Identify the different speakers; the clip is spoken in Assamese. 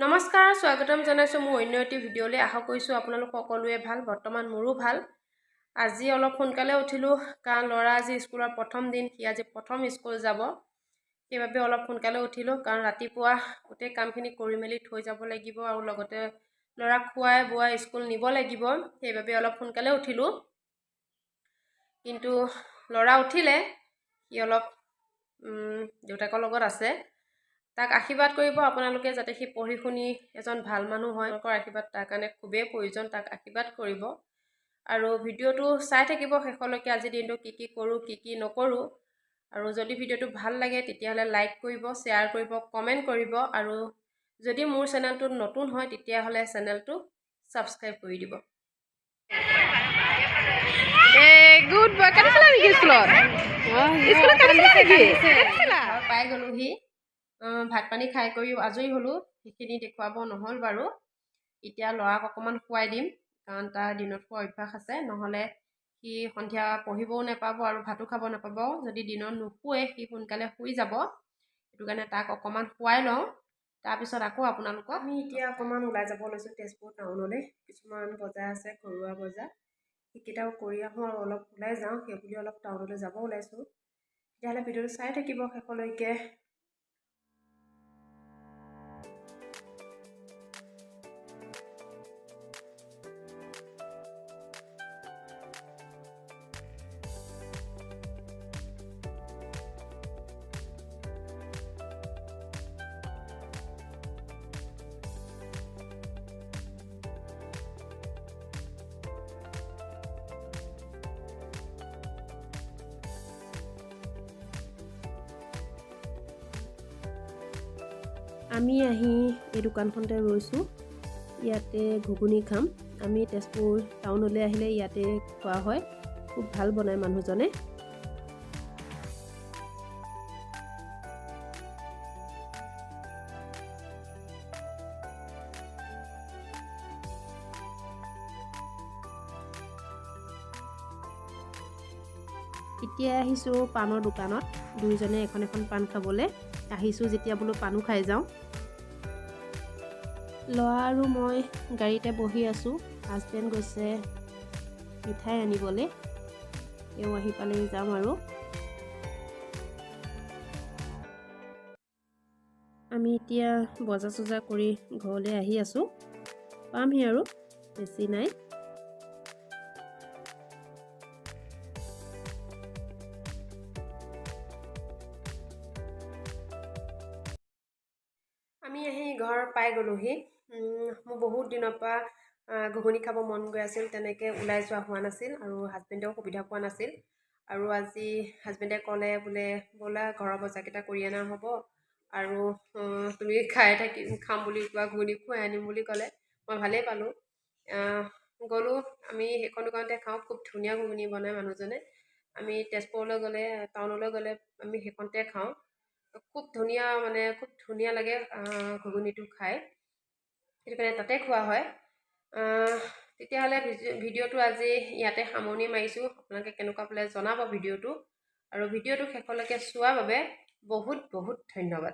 Speaker 1: নমস্কাৰ, স্বাগতম জনাইছোঁ মোৰ অন্য এটি ভিডিঅ'লৈ। আশা কৰিছোঁ আপোনালোক সকলোৱে ভাল। বৰ্তমান মোৰো ভাল। আজি অলপ সোনকালে উঠিলোঁ, কাৰণ ল'ৰা আজি স্কুলৰ প্ৰথম দিন। সি আজি প্ৰথম স্কুল যাব, সেইবাবে অলপ সোনকালে উঠিলোঁ, কাৰণ ৰাতিপুৱা গোটেই কামখিনি কৰি মেলি থৈ যাব লাগিব আৰু লগতে ল'ৰাক খুৱাই বোৱাই স্কুল নিব লাগিব। সেইবাবে অলপ সোনকালে উঠিলোঁ। কিন্তু ল'ৰা উঠিলে, সি অলপ দেউতাকৰ লগত আছে। তাক আশীৰ্বাদ কৰিব আপোনালোকে, যাতে সি পঢ়ি শুনি এজন ভাল মানুহ হয়। আপোনালোকৰ আশীৰ্বাদ তাৰ কাৰণে খুবেই প্ৰয়োজন। তাক আশীৰ্বাদ কৰিব আৰু ভিডিঅ'টো চাই থাকিব শেষলৈকে, আজিৰ দিনটো কি কি কৰোঁ, কি কি নকৰোঁ। আৰু যদি ভিডিঅ'টো ভাল লাগে, তেতিয়াহ'লে লাইক কৰিব, শ্বেয়াৰ কৰিব, কমেণ্ট কৰিব আৰু যদি মোৰ চেনেলটোত নতুন হয়, তেতিয়াহ'লে চেনেলটো ছাবস্ক্ৰাইব কৰি দিব। Good boy. কান্দিছিলা নেকি স্কুলত? স্কুলত কান্দিছিলা নেকি? কান্দিছিলা? পাই গ'লোহি। ভাত পানী খাই কৰি আজৰি হ'লোঁ। সেইখিনি দেখুৱাব নহ'ল বাৰু। এতিয়া ল'ৰাক অকণমান শুৱাই দিম, কাৰণ তাৰ দিনত শোৱা অভ্যাস আছে। নহ'লে সি সন্ধিয়া পঢ়িবও নাপাব আৰু ভাতো খাব নাপাব। যদি দিনত নুশুৱে, সি সোনকালে শুই যাব। সেইটো কাৰণে তাক অকণমান শুৱাই লওঁ, তাৰপিছত আকৌ আপোনালোকক। আমি এতিয়া অকণমান ওলাই যাব লৈছোঁ তেজপুৰ টাউনলৈ। কিছুমান বজাৰ আছে, ঘৰুৱা বজাৰ, সেইকেইটাও কৰি আহোঁ আৰু অলপ ওলাই যাওঁ। সেইবুলি অলপ টাউনলৈ যাব ওলাইছোঁ। তেতিয়াহ'লে ভিডিঅ'টো চাই থাকিব শেষলৈকে। আমি আহি এই দোকানখনতে ৰৈছোঁ। ইয়াতে ঘুগুনি খাম। আমি তেজপুৰ টাউনলৈ আহিলে ইয়াতে খোৱা হয়। খুব ভাল বনায় মানুহজনে। এতিয়া আহিছোঁ পাণৰ দোকানত, দুয়োজনে এখন এখন পাণ খাবলৈ আহিছোঁ যেতিয়া বোলো পাণো খাই যাওঁ। ল'ৰা আৰু মই গাড়ীতে বহি আছোঁ। হাজবেণ্ড গৈছে মিঠাই আনিবলৈ। তেওঁ আহি পালেই যাম আৰু। আমি এতিয়া বজাৰ চজাৰ কৰি ঘৰলৈ আহি আছোঁ। পামহি আৰু, বেছি নাই। আমি আহি ঘৰ পাই গ'লোহি। মোৰ বহুত দিনৰ পৰা ঘুগুনি খাব মন গৈ আছিল। তেনেকৈ ওলাই যোৱা হোৱা নাছিল আৰু হাজবেণ্ডেও সুবিধা পোৱা নাছিল। আৰু আজি হাজবেণ্ডে ক'লে বোলে, ব'লা, ঘৰৰ বজাৰকেইটা কৰি অনা হ'ব আৰু তুমি খাই থাকি খাম বুলি কোৱা, ঘুগুনি খুৱাই আনিম বুলি ক'লে। মই ভালেই পালোঁ। গ'লোঁ। আমি সেইখন দোকানতে খাওঁ। খুব ধুনীয়া ঘুগুনি বনায় মানুহজনে। আমি তেজপুৰলৈ গ'লে, টাউনলৈ গ'লে আমি সেইখনতে খাওঁ। খুব ধুনীয়া, মানে খুব ধুনীয়া লাগে ঘুগুনিটো খাই। সেইটো কাৰণে তাতে খোৱা হয়। তেতিয়াহ'লে ভিডিঅ'টো আজি ইয়াতে সামৰণি মাৰিছোঁ। আপোনালোকে কেনেকুৱা পালে জনাব ভিডিঅ'টো আৰু ভিডিঅ'টো শেষলৈকে চোৱাৰ বাবে বহুত বহুত ধন্যবাদ।